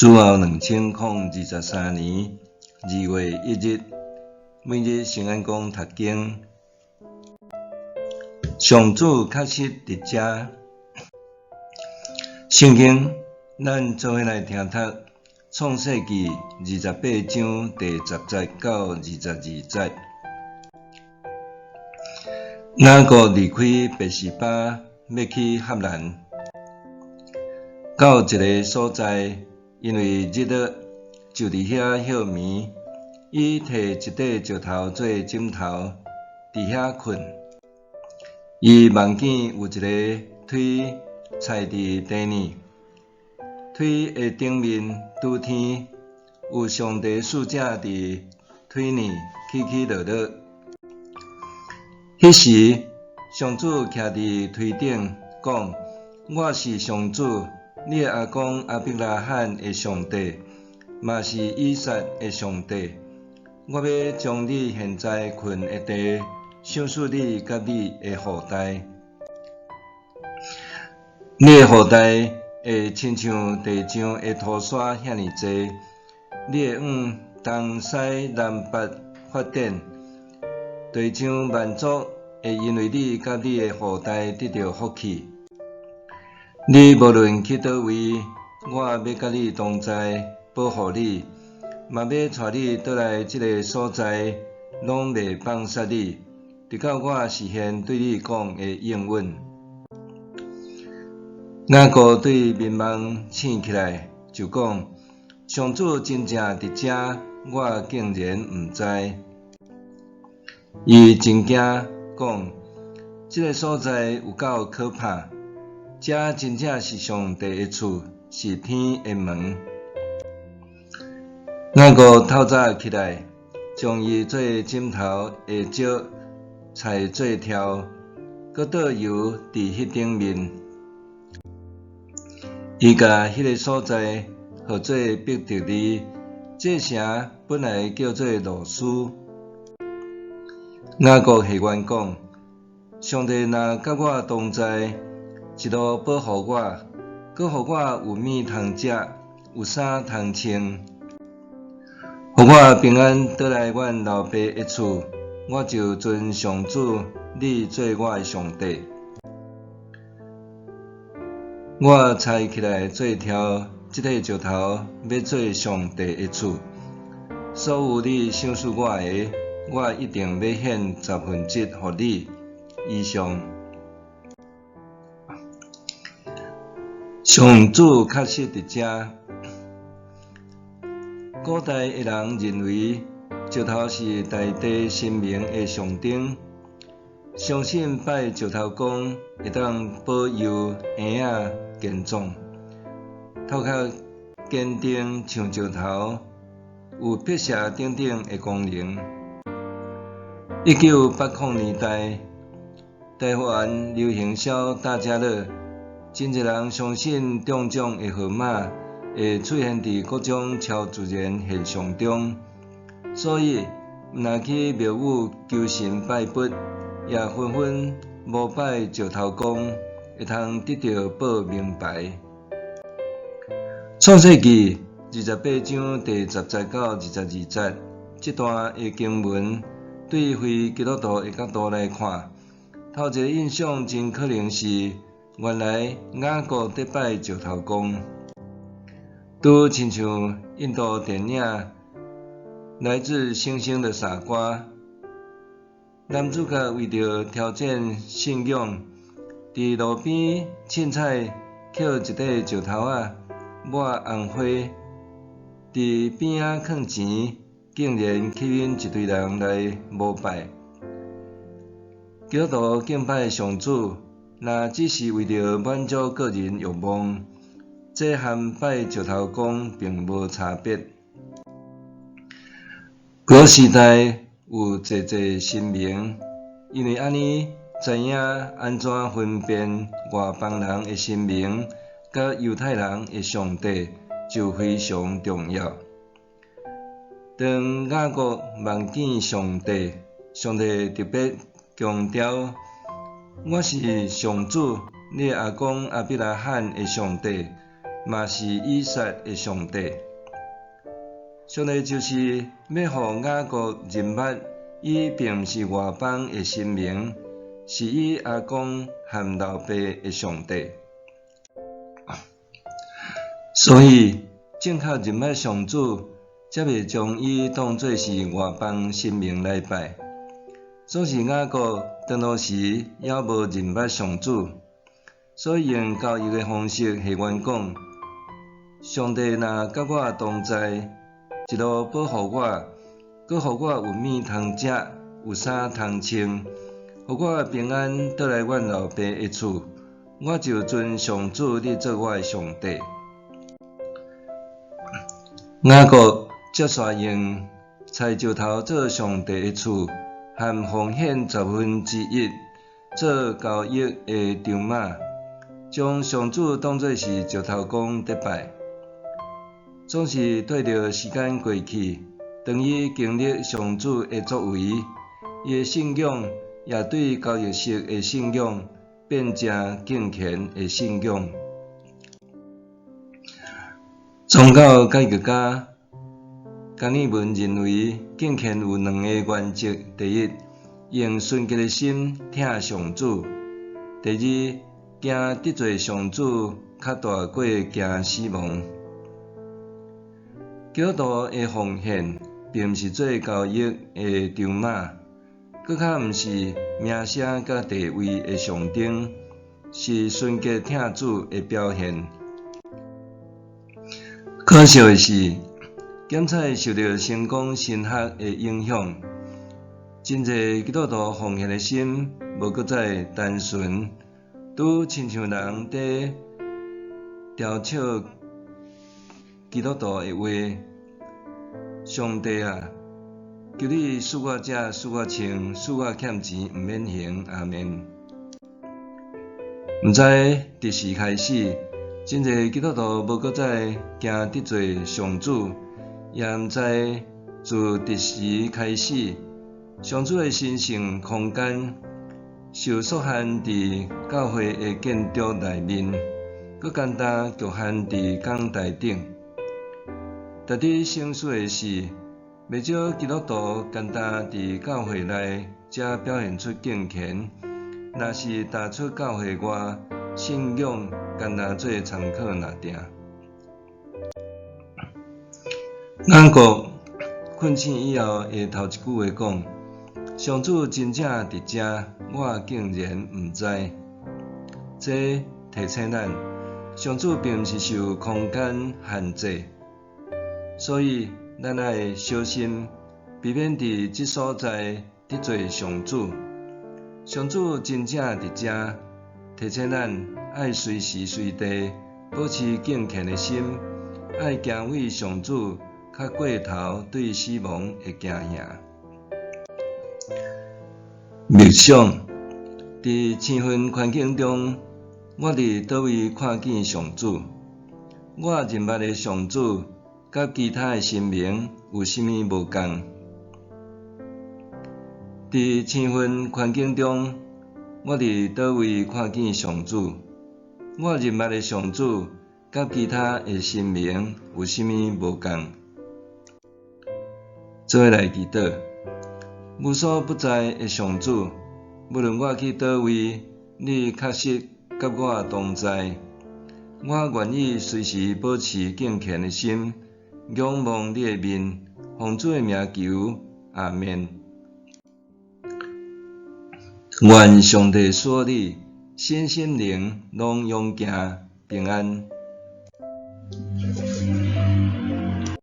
主後2023年2月1日，每日聖安講讀經，上主確實佇遮。聖經，咱做伙來聽讀創世記28章第10節到22節。雅各離開別是巴，欲去哈蘭，到一个所在，因為日落，就佇遐歇暝。伊提一塊石頭做枕頭，佇遐睏。伊望見有一个錐踩佇地呢，錐的頂面拄天，有上帝使者佇錐呢起起落落。彼時，上主徛佇錐頂，講：我是上主，你的阿公亞伯拉罕的上帝，嘛是以撒的上帝。我欲將你現在睏的地，賞賜你佮你的後代。你的後代會親像地上的塗沙遐爾濟，你會往東西南北發展，地上萬族會因為你佮你的後代得著福氣。你無論去佗位，我欲佮你同在，保護你，嘛欲帶你倒來這个所在，攏袂放殺你，直到我實現對你講的應允。雅各對眠夢醒起來，就講：上主真正佇遮，我竟然毋知。伊真驚，講：這个所在有夠可怕，遮真正是上帝的厝，是天的門。雅各透早起來，將伊做枕頭的石拆做條，閣倒油佇彼頂面。伊共彼个所在號做伯特利，這城本來叫做路斯。雅各許願講：上帝若佮我同在，一路保護我，閣予我有物通食，有衫通穿，予我平安倒來阮老爸的厝，我就尊上主你做我的上帝。我拆起來做條，這塊石頭欲做上帝的厝。所有你賞賜我的，我一定欲獻十分之一予你。以上。上主確實佇遮。古代的人認為石頭是大地神明的象徵，相信拜石頭公會當保佑嬰仔健壯，頭殼堅定像石頭，有辟邪等等的功能。1980年代，台灣流行痟大家樂，真濟人相信中獎的號碼會出現佇各種超自然現象中，所以毋但去廟宇求神拜佛，也紛紛膜拜石頭公，會通得著報名牌。創世記28章第10節到22節這段的經文，對非基督徒的角度來看，頭一个印象真可能是原來雅各佇拜石頭公，拄親像印度電影《來自星星的傻瓜》，男主角為著挑戰信仰，佇路邊凊彩抾一塊石頭仔抹紅花，佇邊仔囥錢，竟然吸引一堆人來膜拜。基督徒敬拜上主，若只是為著滿足個人欲望，這和拜石頭公並無差別。古時代有濟濟神明，因為按呢知影按怎分辨外邦人的神明佮猶太人的上帝就非常重要。當雅各夢見上帝，上帝特別強調：我是上主，你的阿公亞伯拉罕的上帝，嘛是以撒的上帝。上帝就是欲予雅各認捌，伊並毋是外邦的神明，是伊阿公和老爸的上帝。所以，正確認捌上主，才袂將伊當做是外邦神明來拜。總是雅各當時猶無認捌上主，所以用交易的方式還願講：上帝若佮我同在，一路保護我，閣予我有物通食，有衫通穿，予我平安倒來阮老爸的厝，我就尊上主你做我的上帝。雅各接續用採石頭做上帝的厝，和奉獻1/10做交易的籌碼，將上主當做是石頭公佇拜。總是綴著時間過去，當伊經歷上主的作為，伊的信仰也對交易式的信仰變成敬虔的信仰。宗教改革家甘爾文認為，敬虔有兩個原則：第一，用純潔的心疼上主；第二，驚得罪上主較大過驚死亡。基督徒的奉獻，並毋是做交易的籌碼，閣較毋是名聲佮地位的象徵，是純潔疼主的表現。可惜的是，檢採受著成功神學的影響，真濟基督徒奉獻的心無閣再單純，拄親像人佇嘲笑基督徒的話：上帝啊，求你賜我食，賜我穿，賜我欠錢，毋免還，阿們。毋知佇時開始，真濟基督徒無閣再驚得罪上主，也毋知自佇時開始，上主的神聖空間受束限佇教會的建築內面，閣干焦局限佇講台頂。值得省思的是，袂少基督徒干焦佇教會內才表現出敬虔，若是踏出教會外，信仰干焦做參考抐定。雅各睏醒以後的頭一句話講：上主真正佇遮，我竟然毋知。這提醒咱，上主並毋是受空間限制，所以咱愛小心，避免佇這所在得罪上主。上主真正佇遮，提醒咱愛隨時隨地保持敬虔的心，愛敬畏上主，較過頭對死亡的驚嚇。默想，佇生分環境中，我佇佗位看見上主？我認捌的上主，佮其他的神明有啥物無仝？佇生分環境中，我佇佗位看見上主？我認捌的上主，佮其他的神明有啥物無仝？做伙來祈禱，無所不在的上主，無論我去佗位，你確實佮我同在。我願意隨時保持敬虔的心，仰望你的面，奉主的名求，阿們。願上帝賜福你，身心靈攏勇健平安。